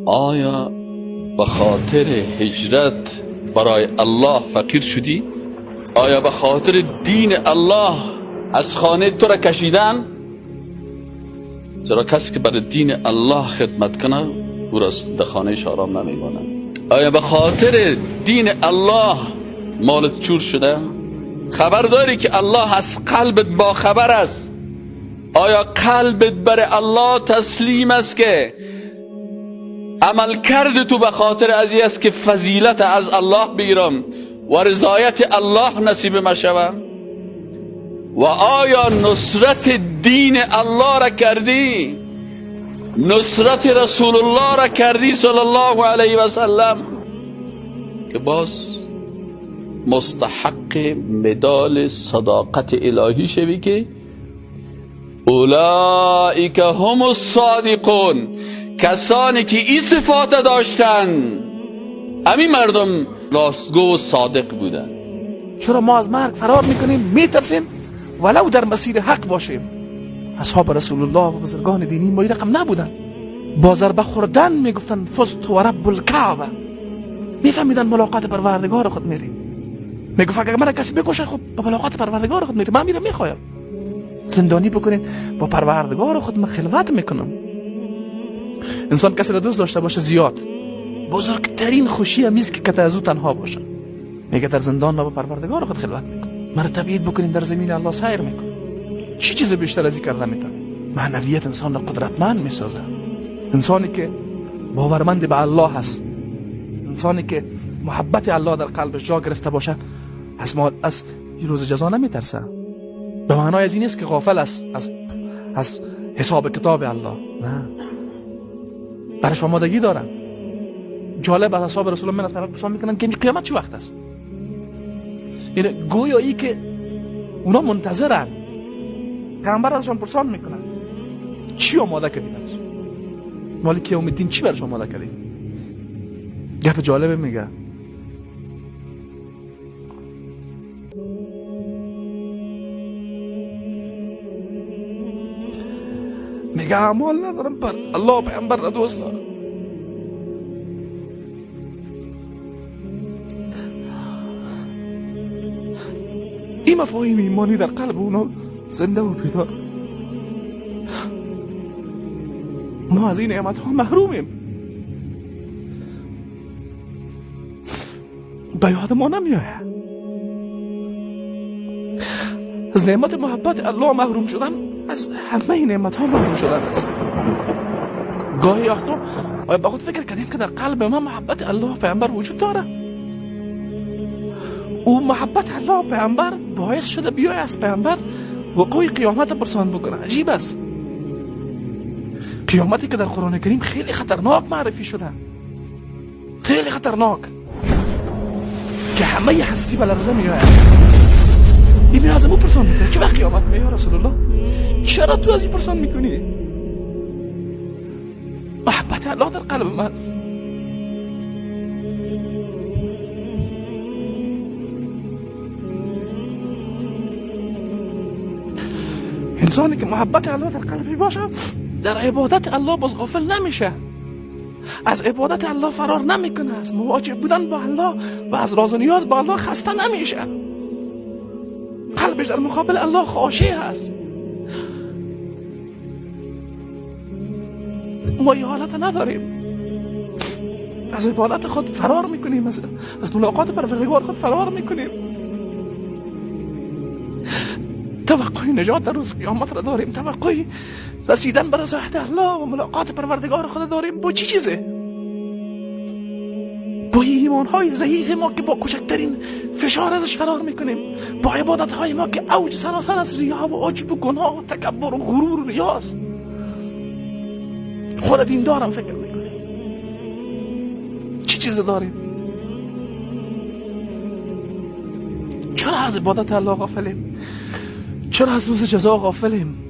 آیا به خاطر هجرت برای الله فقیر شدی؟ آیا به خاطر دین الله از خانه تو را کشیدن؟ چرا کسی که برای دین الله خدمت کنه او را در خانهش آرام نمیماند. آیا به خاطر دین الله مالت چور شده؟ خبر داری که الله از قلبت با خبر است؟ آیا قلبت برای الله تسلیم است که عمل کرد تو به خاطر از این است که فضیلت از الله بگیرم و رضایت الله نصیب ما شود؟ و آیا نصرت دین الله را کردی؟ نصرت رسول الله را کردی صلی الله علیه و سلم؟ که باز مستحق مدال صداقت الهی شوی که اولئک هم الصادقون، کسانی که این صفات داشتن همین مردم راستگو و صادق بودن. چرا ما از مرگ فرار میکنیم، میترسیم ولو در مسیر حق باشیم؟ اصحاب رسول الله و بزرگان دینی ما این رقم نبودن. با ضربه خوردن میگفتن فزت و رب الکعبه، میفهمیدن ملاقات پروردگار خود میریم. میگفت اگر من کسی بکشه خب با ملاقات پروردگار خود میریم، من میرم میخوایم زندانی بکنین با پروردگار خود من خلوت میکنم. انسان کسی را دوست داشته باشه زیاد، بزرگترین خوشی هم است که از او تنها باشه. میگه در زندان من با پروردگار خود خلوت میکنم، مرا تبعید بکنین در زمین الله سیر میکنم. چی چیز بیشتر از این کرده میتونه؟ معنویت انسان را قدرتمند میسازه. انسانی که باورمند به الله هست، انسانی که محبت الله در قلبش جا گرفته باشه، از روز جزا نمیترسه. به معنای از این نیست که غافل است از حساب کتاب الله، نه، برش آمادگی دارن. جالب از اصحاب رسول الله من از پیامبر پرسان میکنن که قیامت چه وقت است؟ یعنی گویا ای که اونا منتظرن، پیامبر ازشان پرسان میکنن چی آماده کردی برش؟ مالک یوم الدین چی برش آماده کردی؟ گپ جالب میگه. میگه اعمال ندارم، پر الله پیامبر را دوست دارم. این مفاهیم ایمانی در قلب اونا زنده و بیدار. ما از این نعمت ها محرومیم، به یاد ما نمیآید. از نعمت محبت الله محروم شدن از همه نعمت ها محروم شدن است. گاهی وقتا آیا با خود فکر کردیم که در قلب ما محبت الله پیامبر وجود داره؟ او محبت الله پیامبر باعث شده بیای از پیامبر وقوع قیامت پرسان بکنه. عجیب است. قیامتی که در قرآن کریم خیلی خطرناک معرفی شده، خیلی خطرناک، که همه هستی به لرزه میآید. این از او پرسان میکنه چه وقت قیامت میاد یا رسول الله؟ چرا تو از این پرسان میکنی؟ محبت الله در قلب من است. انسانی که محبت الله در قلبی باشه در عبادت الله باز غافل نمیشه، از عبادت الله فرار نمیکنه، از مواجه بودن با الله و از راز و نیاز با الله خسته نمیشه. قلبش در مقابل الله خاشع هست. ما یه حالت نداریم، از عبادت خود فرار میکنیم، از ملاقات پروردگار خود فرار میکنیم. توقع نجات در روز قیامت را داریم، توقع رسیدن به رضایت الله و ملاقات پروردگار خود داریم. با چی چیزه؟ با ایمان های ضعیف ما که با کوچکترین فشار ازش فرار میکنیم، با عبادت های ما که اوج سراسر از ریا و عجب و گناه و تکبر و غرور و ریاست. خود دین دارم فکر میکنیم چی چیز داریم؟ چرا از عبادت الله غافلیم؟ چرا از روز جزا غافلیم؟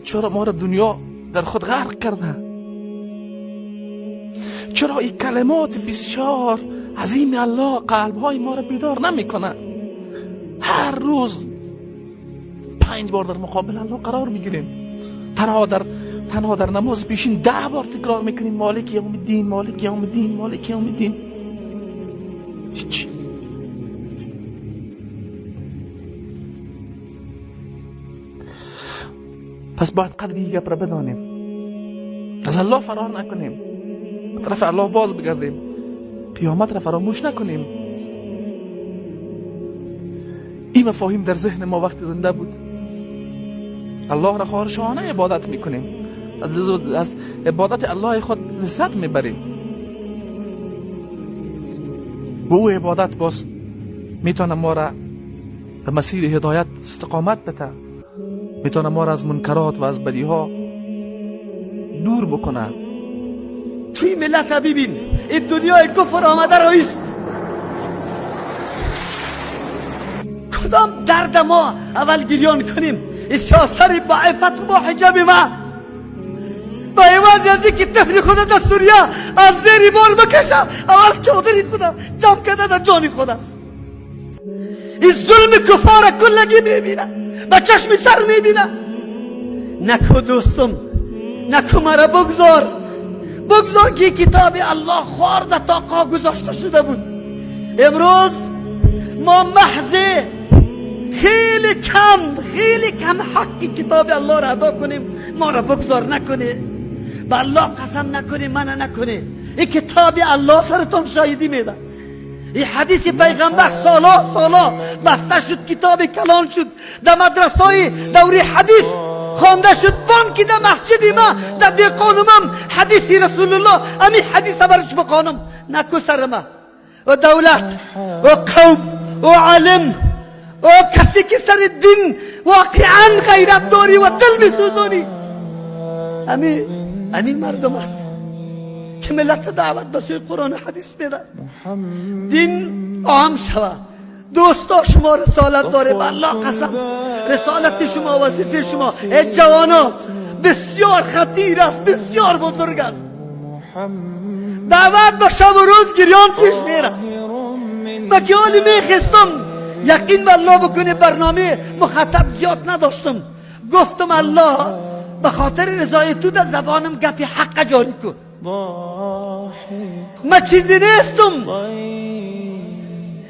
چرا ما را دنیا در خود غرق کرده؟ چرا این کلمات بسیار عظیم الله قلب های ما را بیدار نمیکنه؟ هر روز 5 بار در مقابل الله قرار میگیریم. تنها در تنها در نماز پیشین 10 بار تکرار میکنیم مالک یوم الدین، مالک یوم الدین، مالک یوم الدین. چی؟ پس باید قدر این گپ را بدانیم، از الله فرار نکنیم، به طرف الله باز بگردیم، قیامت را فراموش نکنیم. این مفاهیم در ذهن ما وقتی زنده بود، الله را خارشانه عبادت میکنیم، از عبادت الله خود لذت میبریم و او عبادت باز میتونه ما را به مسیر هدایت استقامت بده، میتونه ما را از منکرات و از بدیها دور بکنه. توی ملت ببین، این دنیای کفر آمده رایست. کدام درد ما اول گریان کنیم؟ سر با عفت و با حجاب ما با عوض از اینکه طفل خود در سوریه از زیر بار بکشه، اول چادری خود جمع کرده در جان خود است. این ظلم کفار کلگی میبینه، با چشم سر میبینه. نکو دوستم، نکو مرا بگذار، بگذار که کتاب الله خوار در تاقا گذاشته شده بود. امروز ما محض خیلی کم، خیلی کم حق کتاب الله را ادا کنیم. ما را بگذار نکنه، به الله قسم نکنه، منع نکنه. این کتاب الله سرتون شاهدی میده. این حدیث پیغمبر سالا سالا بسته شد، کتاب کلان شد، در مدرسه دوری حدیث خوانده شد، بانکی در مسجد ما در دیقانمم حدیث رسول الله، امی حدیث برش بخوانم. نکو سر ما و دولت و قوم و عالم و کسی که سر دین واقعا غیرت داری و دل میسوزانی، امی مردم است که ملت دعوت به سوی قرآن و حدیث میده. دین عام شوه. دوستا شما رسالت داره، به الله قسم رسالت شما، وظیفه شما ای جوانا بسیار خطیر است، بسیار بزرگ است. دعوت به شب و روز گریان پیش میره. با که حالی میخستم یقین به الله بکنه برنامه مخاطب زیاد نداشتم، گفتم الله به خاطر رضای تو در زبانم گپی حق جاری کن. من چیزی نیستم.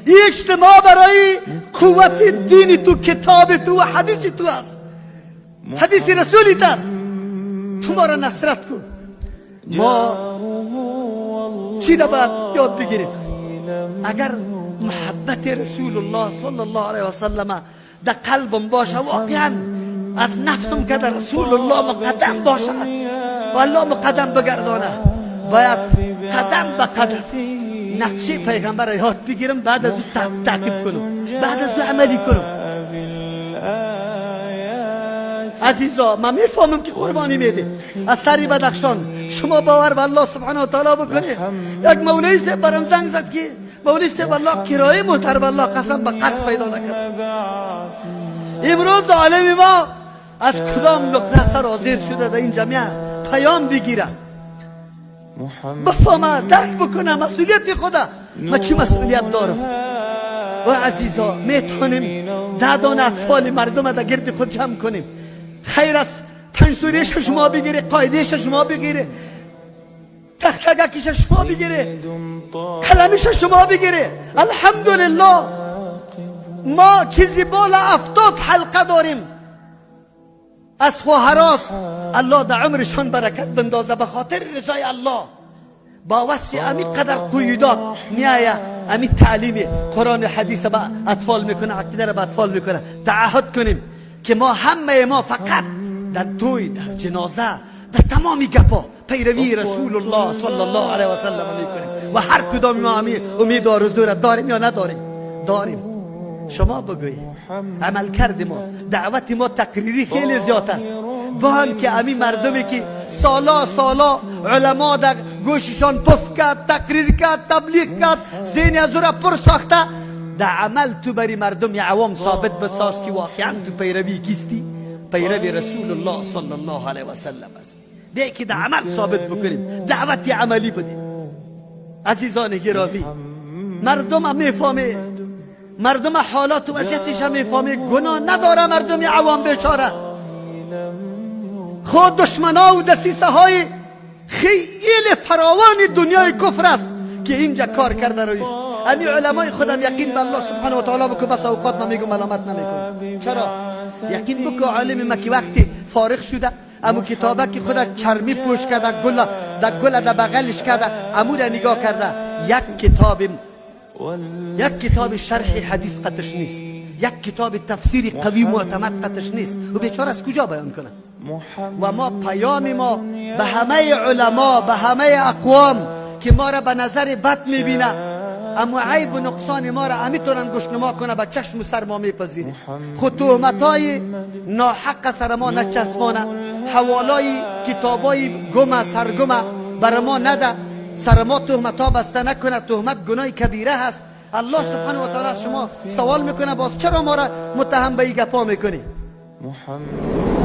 این اجتماع برای قوت دین تو، کتاب تو و حدیث تو است، حدیث رسولی است. تو ما را نصرت کن. ما چی را باید یاد بگیریم؟ اگر محبت رسول الله صلی الله علیه و سلم در قلبم باشه، واقعا از نفسم که در رسول الله مقدم باشه و الله مقدم بگردانه، باید قدم به قدم نقشه پیغمبر یاد بگیرم، بعد از او تعقیب کنم، بعد از او عملی کنم. عزیزا من میفهمم که قربانی میده از سری بدخشان. شما باور به الله سبحانه و تعالی بکنه. یک مولوی صاحب برام زنگ زد که مولوی صاحب الله کرایه موتر به الله قسم به قرض پیدا نکرد. امروز عالم ما از کدام نقطه سر حاضر شده در این جامعه پیام بگیره، بفهمه، درک بکنه مسئولیت خدا. ما چی مسئولیت دارم؟ و عزیزا میتونیم 10 دانه اطفال مردم در گرد خود جمع کنیم. خیر است 5 سوریه شما بگیره، قاعده شما بگیره، تختگکش شما بگیره، قلمش شما بگیره. الحمدلله ما چیزی بالا 70 حلقه داریم از خواهراست. الله در عمرشان برکت بندازه به خاطر رضای الله. با وصف امی قدر قیودات میایه، امی تعلیم قرآن و حدیث به اطفال میکنه، عقیده را به اطفال میکنه. تعهد کنیم که ما همه ما فقط در توی، در جنازه، در تمام گپا پیروی رسول الله صلی الله علیه و سلم میکنیم و هر کدام ما امی امید و آرزو را داریم یا نداریم؟ داریم. شما بگویید عمل کرد ما، دعوت ما تقریری خیلی زیاد است. با هم که امی مردمی که سالا سالا علما در گوششان پف کرد، تقریر کرد، تبلیغ کرد، ذهن از او را پر ساخته، در عمل تو بری مردم یا عوام ثابت بساز که واقعا تو پیروی کیستی؟ پیروی رسول الله صلی الله علیه و سلم است. بیا که در عمل ثابت بکنیم، دعوت عملی بدیم. عزیزان گرامی، مردم هم میفهمه، مردم حالات و وضعیتش هم میفهمه، گناه نداره مردم عوام بیچاره. خود دشمنا و دسیسه های خیلی فراوان دنیای کفر است که اینجا کار کرده رویست. امی علمای خودم یقین به الله سبحانه و تعالی بکو، بس اوقات من میگم ملامت نمیکنم. چرا؟ یقین بکو عالم ما که وقتی فارغ شده امو کتابه که خود چرمی پوش کرده، گل در گل در بغلش کرده، امو را نگاه کرده، یک کتاب شرح حدیث قطش نیست، یک کتاب تفسیر قوی معتمد قطش نیست. و بیچاره از کجا بیان کنه؟ و ما پیام ما به همه علما، به همه اقوام که ما را به نظر بد میبینه، اما عیب و نقصان ما را امیتونن گوشنما کنه، به چشم و سر ما میپذیریم. خود تهمتای ناحق سر ما نچسبانه، حوالای کتابای گم سرگم بر ما نده، سر ما تهمت بسته نکنه. تهمت گناه کبیره هست. الله سبحانه و تعالی از شما سوال میکنه باز چرا ما را متهم به این گپا میکنی؟ محمد.